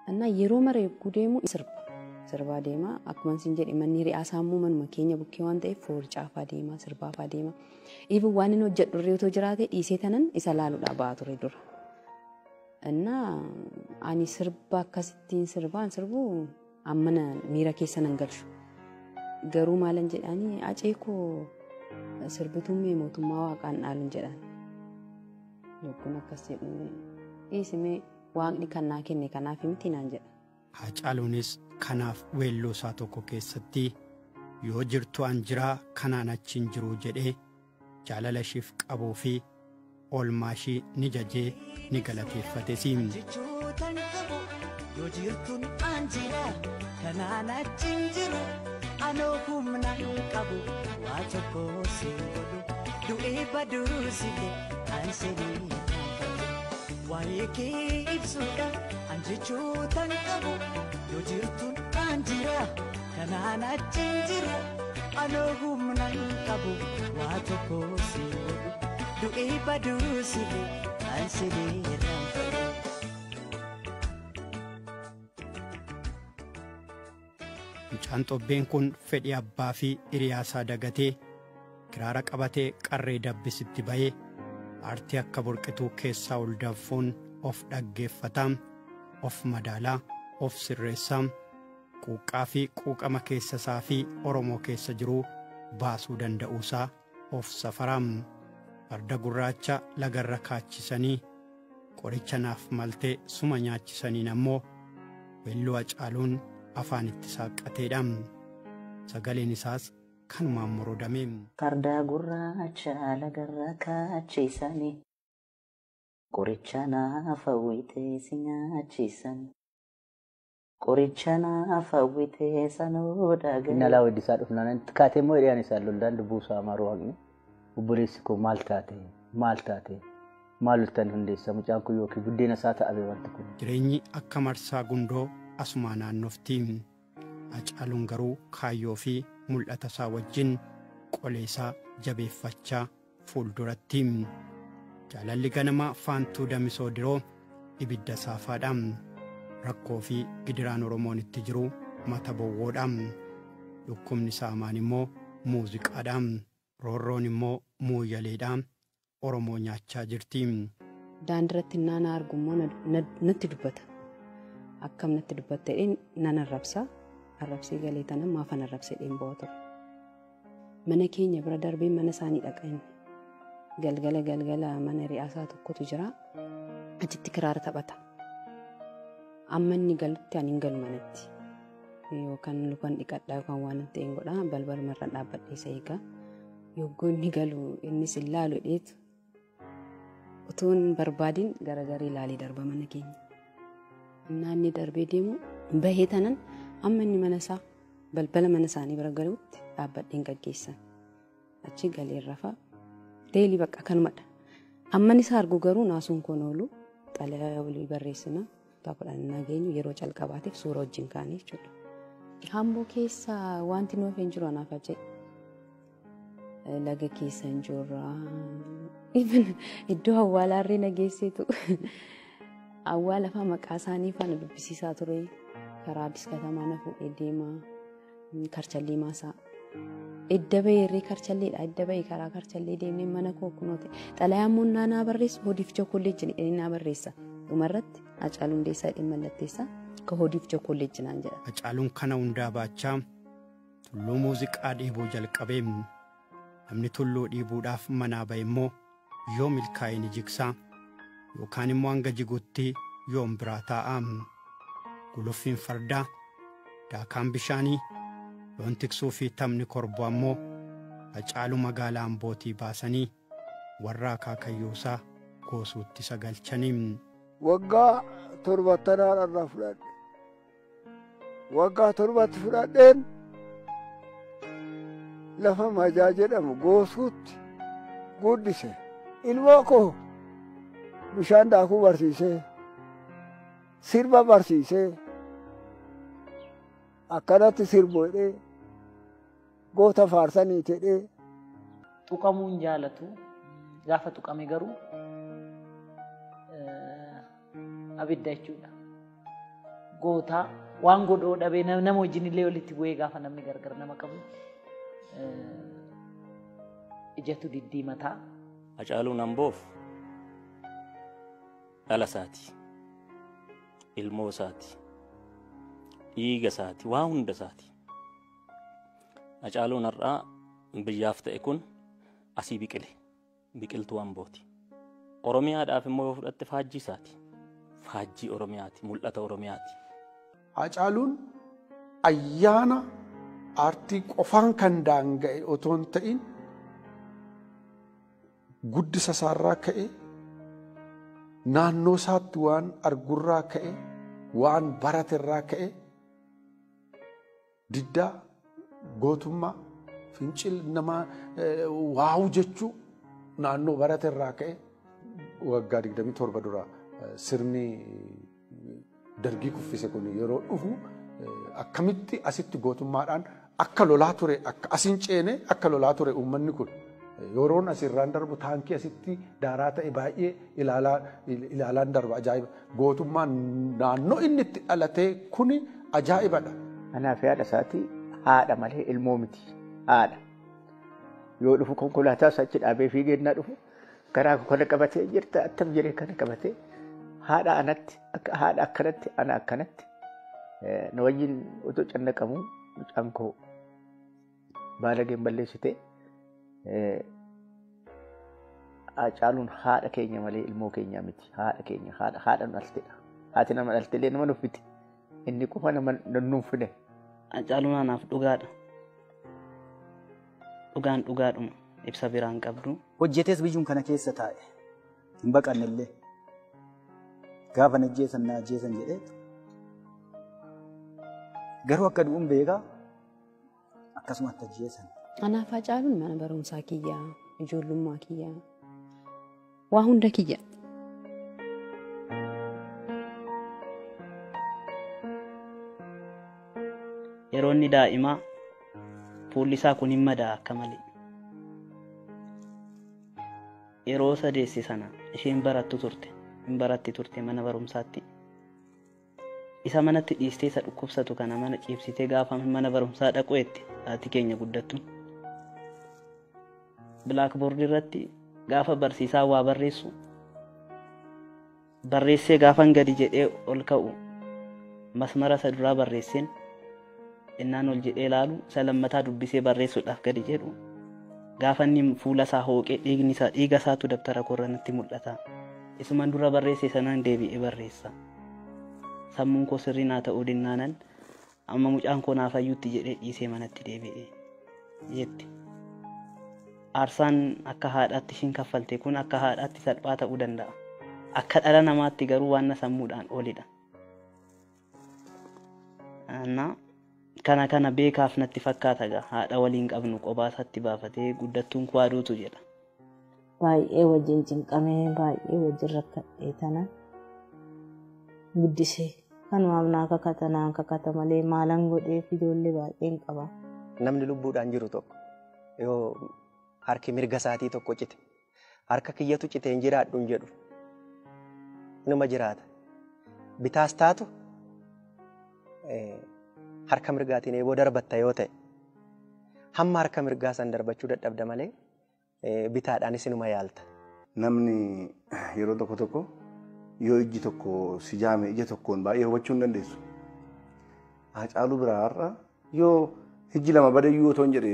Innaa yeroo mara yogguu deemu sirba. Sirbaa deema. Akkuma isin jedhe manni hiriyaa immoo manuma keenya bukkee waan ta'eef foorcaafaa deema, sirbaafaa deema. Even waan inni hojjedhu irree otoo jiraate dhiisee tanan isa laaluudhaa ba'aa ture dura. Innaa ani sirba akkasittiin sirbaan sirbu ammana miira keessa nan galchu. Garuu maalan jedhaanii acee koo sirbituun mee mootummaa waaqaan dhaaluun jedhaan. Lukkuun akkas jedhu dhiisimee waaqni kan naa kenne kanaaf miti naan jedha. Haacaaluunis kanaaf weelluu isaa tokko keessatti yoo jirtu an jiraa kanaan achi hin jiru jedhee jaalala ishiif qabuu fi oolmaa ishii ni jajee ni galateeffate siin. Jechoota qabu yoo jirtuun an jira kanaan achi hin jiru anoo humna hin qabu waa tokko siin godhu du'ee baduu sile an seenii waa'ee kee ibsuudha an jechoota qabu yoo jirtuun an jira kanaan achi hin jiru anoo humna hin qabu waa tokko siin godhu du'ee baduu sile an seenii raanfadhu. Mucaan xobbeen kun fedhii abbaa fi hiriyaa isaa dagatee kiraara qabatee qarree dabbisitti ba'ee aartii akka burqituu keessaa ol danfuun of dhaggeeffataa, of madaalaa, of sirreessaa, quuqqaa fi quuqama keessa isaa fi Oromoo keessa jiruu baasuu danda'uusaa of safaraa. Farda gurraacha lagarra kaachisanii qoricha naaf maltee suma nyaachisaniin ammoo weelluu Haacaaluun afaan itti saaqqateedha. Sagaleen isaas kanumaan morodame. Farda gurraacha lagarra kaachisanii qoricha naaf hawwitee si nyaachisan qoricha naaf hawwitee sanuu dhaga'e. Inni alaa weeddisaa dhufnaan itti kaatee immoo hiriyaan isaa lollaan lubbuu isaa maruu haqni obboleessi koo maal taate maal taate maal loltan hundeessa mucaan kun yookiin buddeena isaa ta'ame wanti kun. Jireenyi akka marsaa gundoo asumaa naannofti. Haacaaluun garuu kaayyoo fi mul'ata isaa wajjin qolee isaa jabeeffachaa fuulduratti. Jaalalli ganamaa faantuu damisoo diroo ibidda saafaadha. Rakkoo fi gidiraan Oromoon itti jiru mata bowwoodha. Dhukkubni saamaan immoo muuziqaadha. Roorroon immoo muuyyaleedha. Oromoo nyaachaa jirti. Daandiratti naana argu immoo natti dubbata. Akkam natti dubbatta jedheen nan arrabsa. Arrabsee galee tanan maafan arrabsee jedheen bo'aa ture. Mana keenya bira darbee mana isaanii dhaqa inni. Galgala galgala mana hiriyaasaa tokkotu jira. Achitti kiraara taphata. Amma inni galutti ani hin galu manatti. Yookaan lukan dhiqadhaa yookaan waan hin ta'een godhaa balbalumarra dhaabbadhee isa eegaa. Yogguu inni galu innis hin laalu jedheetu utuu hin barbaadin garagaree ilaalee darba mana keenya. Naanni darbee deemu bahee tanan amma inni mana isaa balbala mana isaanii bira galuutti dhaabbadheen gaggeessan. Achi galee rafa deelii bakka kanumadha. Amma inni isaa argu garuu naasuun koon oolu xalayaa walii barreessina. Kutaa kudhan nageenyu yeroo calqabaatiif suura wajjin kaanii jechuudha. Hamboo keessa wanti nuuf hin jiru anaaf ajee. Laga keessa hin jirra. Even iddoo awwaalaarree na geessitu. Awwaala fa'aa maqaa isaanii faana dubbisiisaa ture. Karaa Addis Katamaa na fuudhee deema. Karchallee maasaa. Edda bahee karchalleedha. Edda bahee karaa karchallee deemnee mana koo kunoo ta'e. Xalayaa immoo naa barreessu hodiif jokkolleejji jedhee naa barreessa. Dhumarratti Haacaaluu Hundeessaa jedhee mallatteessa. Ka hodiif jokkolleejji naan jedha. Haacaaluun kana hundaa baachaa tulluu muuziqaa dhiibuu jalqabee namni tulluu dhiibuudhaaf manaa ba'e immoo yoo milkaa'e ni jigsaa yookaan immoo hanga jigutti yoom biraa taa'a. Guluffiin fardaa, daakaan bishaanii, loon tiksuu fi taphni korboo ammoo Haacaaluu magaalaa Ambootii baasanii warra akaakayyuusaa goosuutti isa galchanii. Waggaa torbattanaan irraa fudhadhe. Waggaa torbatti fudhadheen lafa Majaa jedhamu goosuutti guddise. Ilmoo koo bishaan daakuu barsiisee, sirba barsiisee, akkanatti sirbu jedhee, goota faarsanii jedhee. Tuqamuu hin jaalatu. Gaafa tuqame garuu abidda jechuudha. Gootaa waan godhoo dhabee nama wajjin illee walitti bu'ee gaafa namni gargar nama qabu ijatu diddiimataa. Hacaaluun Amboof dhala isaati, ilmoo isaati, dhiiga isaati, waa hunda isaati. Hacaaluun har'aa biyyaaf ta'e kun asii biqile, biqiltuu Ambooti. Oromiyaadhaaf immoo yoo fudhatte faajjii isaati. Faajjii Oromiyaati, mul'ata Oromiyaati. Hacaaluun ayyaana aartii qofaan kan daanga'e otoo hin ta'in guddisa isaarraa ka'e, naannoo isaatti waan argurraa ka'e, waan baraterraa ka'e, diddaa, gootummaa, fincil nama waa'u jechuu naannoo baraterraa ka'e waggaa 27 dura sirni dargii kuffise kun yeroo dhufu akkamitti asitti gootummaadhaan akka lolaa ture, akka asin ceene akka lolaa ture uummanni kun. Yeroon asirraan darbu taankii asitti daaraa ta'e baay'ee ilaalaan darba ajaa'iba. Gootummaan naannoo inni itti dhalatee kuni ajaa'ibadha. Anaaf haadha isaati haadha malee ilmoo miti. Haadha. Yoo dhufu konkolaataa isaa achi dhaabee fiigee dhufu garaa kana qabatee jirta attam jedhee kana qabatee haadha anatti haadha akkanatti ana akkanatti na wajjin otoo cannaqamu mucaan koo baalageen balleessite. Hacaaluun haadha keenya malee ilmoo keenya miti. Haadha keenya haadha nu dhaltedha. Haati nama dhalte illee nama nuffiti. Inni qofa nama nuffine. Hacaaluun anaaf dhugaadha. Dhugaan dhugaadhuma ibsa biraan qabdu. Hojjetees biyyuun kana keessa taa'e. Hin baqanne illee. Gaafa na ajjeesan na ajjeesan jedhee. Garuu akka du'uun beekaa akkasumatti ajjeesan. Anaaf Hacaaluun mana barumsaa kiyyaa, ijoollummaa kiyyaa, waa hunda kiyya. Yeroo inni daa'imaa fuulli isaa kun hin madaa akka malee. Yeroo sadeessi sana isheen barattu turte, hin baratti turte mana barumsaatti. Isa manatti dhiistee isa dhukkubsatu kana mana ciibsitee gaafa mana barumsaa dhaqu etti haati keenya guddattu. Bilaakboordii irratti gaafa barsiisaa waa barreessu barreessee gaafan gadi jedhee ol ka'u masmara isa duraa barreesseen innaan ol jedhee ilaalu isa lammataa dubbisee barreessuudhaaf gadi jedhu gaafa inni fuula isaa hooqee dhiigni isaa dhiiga isaatu dabtara koorra natti mul'ata. Isuman dura barreesse sanaan deebi'ee barreessa. Sammuun koo sirrii naa ta'uu dinnaanan amma mucaan koo naaf hayyuutti jedhee dhiisee manatti deebi'e jetti. Aarsaan akka haadhaatti ishiin kaffalte kun akka haadhaatti salphaa ta'uu danda'a. Akka dhala namaatti garuu waan sammuudhaan olidha. Kana kana beekaaf natti fakkaata gaa haadha waliin qabnu qophaa isaatti baafatee guddattuun koo aduutu jedha. Baay'ee wajjin cinqamee baay'ee wajjin rakkadhee tana guddisee kanumaaf naa kakata naa kakata malee maalan godheef ijoollee baay'een qaba. Namni lubbuudhaan jiru tokko yoo harki mirga isaatii tokko cite harka kiyyatu cite hin jiraadhu hin jedhu inuma jiraata. Bitaas taatu harka mirgaatiin eeboo darbatta yoo ta'e hamma harka mirgaa san darbachuu dadhabda malee bitaadhaanis inuma yaalta. Namni yeroo tokko tokko yoo ijji tokko si jaame ija tokkoon baay'ee hubachuu hin dandeessu. Hacaaluu biraa har'a yoo ijji lama badayyuu otoo hin jedhe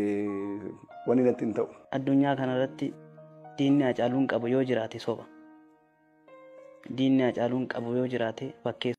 wanni natti hin ta'u. Addunyaa kanarratti diinni Hacaaluun qabu yoo jiraate soba. Diinni Hacaaluun qabu yoo jiraate fakkeessa.